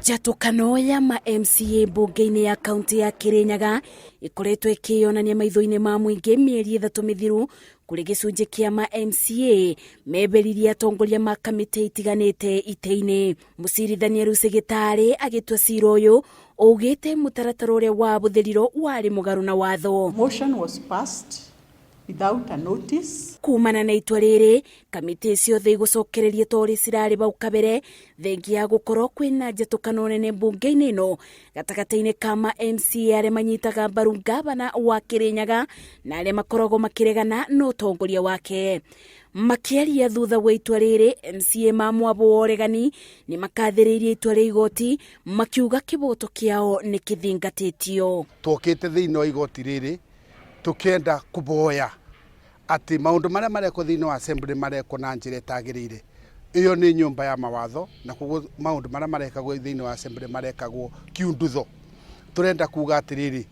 Njatũkano ya ma MCA mbunge-inĩ ya kaunti ya Kirinyaga ĩkoretwo ĩkĩyonania maitho-inĩ ma mũingĩ mĩeri 3 mĩthiru kũrĩ gĩcunjĩ kĩa ma MCA meberirie atongoria ma kamĩtĩ itiganĩte itĩ-inĩ. Mũcirithania Lucy Gĩtarĩ agĩtua cira ũyũ augĩte mũtaratara ũrĩa wabũthĩrirwo warĩ mũgarũ na watho. Motion was passed without a notice. Kumana na itua rĩrĩ, kamĩtĩ ciothe igũcokereria ta ũrĩa cirarĩ bau kabere, thengia ya gũkorwo kwĩna njatũkano nene mbunge-inĩ ĩno gatagatĩ-inĩ ka ma MCA arĩa manyitaga mbaru ngavana wa Kirinyaga na arĩa makoragwo makĩregana na ũtongoria wake. Makĩaria thutha wa itua rĩrĩ, MCA ma mwabo wa ũregani nĩ makathĩrĩirie itua rĩa igoti makiuga kĩboto kĩao nĩ kĩthingatĩtio. Twokĩte thĩinĩ wa igoti rĩrĩ tũkĩenda kũboya atĩ maũndũ marĩa marekwo thĩinĩ wa assembly marekwo na njĩra ĩtagĩrĩire. Ĩyo nĩ nyũmba ya mawatho na koguo maũndũ marĩa marekagwo thĩinĩ wa assembly marekagwo kiundutho. Tũrenda kuga atĩrĩrĩ,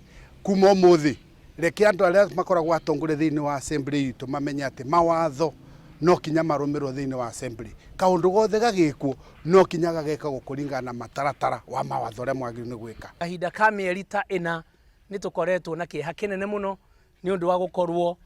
kuma ũmũthĩ reke andũ arĩa makoragwo atongoria thĩinĩ wa assembly itũ mamenye atĩ mawatho no kinya marũmĩrwo thĩinĩ wa assembly. Kaũndũ gothe gagĩkwo no kinya gagekagwo kũringana na mataratara wa mawatho ũrĩa mwagĩrĩirwo nĩ gwĩka. Kahinda ka mĩeri ta 4 nĩ tũkoretwo na kĩeha kĩnene mũno nĩ ũndũ wa gũkorwo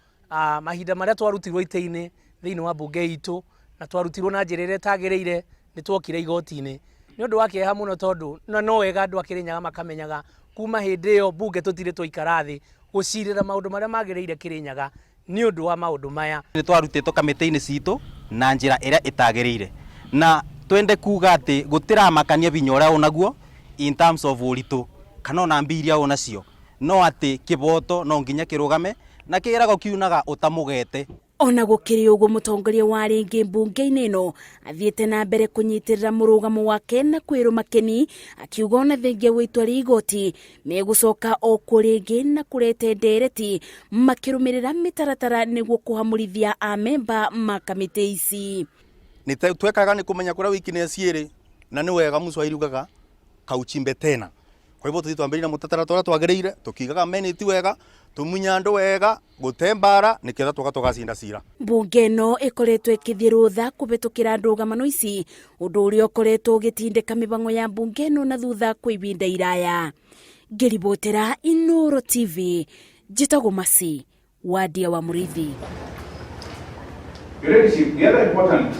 mahinda marĩa twarutirwo itĩ-inĩ thĩinĩ wa mbunge itũ na twarutirwo na njĩra ĩrĩa ĩtagĩrĩire nĩ twokire igoti-inĩ. Nĩ ũndũ wa kĩeha mũno tondũ na no wega andũ a Kĩrĩnyaga makamenyaga kuma hĩndĩ ĩyo mbunge tũtirĩ twaikara thĩ gũcirĩra maũndũ marĩa magĩrĩire Kĩrĩnyaga nĩ ũndũ wa maũndũ maya. Nĩ twarutĩtwo kamĩtĩ-inĩ citũ na njĩra ĩrĩa ĩtagĩrĩire na twende kuga atĩ gũtĩramakania binya ũrĩa ũnaguo in terms of ũritũ kana ona mbia iria ũnacio, no atĩ kĩboto no nginya kĩrũgame na kĩrago kiunaga ũtamũgete. Ona gũkĩrĩ ũguo, mũtongoria wa rĩngĩ mbunge-inĩ ĩno athiĩte na mbere kũnyitĩrĩra mũrũgamo wake na kwĩrũma kĩni, akiuga ona thengia wa itua rĩa igoti megũcoka o kuo rĩngĩ na kũrete ndereti makĩrũmĩrĩra mĩtaratara nĩguo kũhamũrithia amemba ma kamĩtĩ ici. Nĩ twekaga nĩ kũmenya kũrĩa weakness ĩrĩ, na nĩ wega Mũswahili ugaga kauchimbe tena. Kwa hivyo tũthiĩ twambĩrĩrie na mũtaratara ũrĩa twagĩrĩire, tũkĩigaga minute wega, tũmunya andũ wega, gũte mbara, nĩketha tũka tũgacinda cira. Mbunge ĩno ĩkoretwo ĩkĩthiĩ rũtha kũhĩtũkĩra ndũgamano ici, ũndũ ũrĩa ũkoretwo ũgĩtindĩka mĩbango ya mbunge ĩno na thutha kwa ihinda iraya. Ngĩribotera Inooro TV, njĩtagwo Mercy Wadia wa Mũrĩithi. Your Ladyship, the other important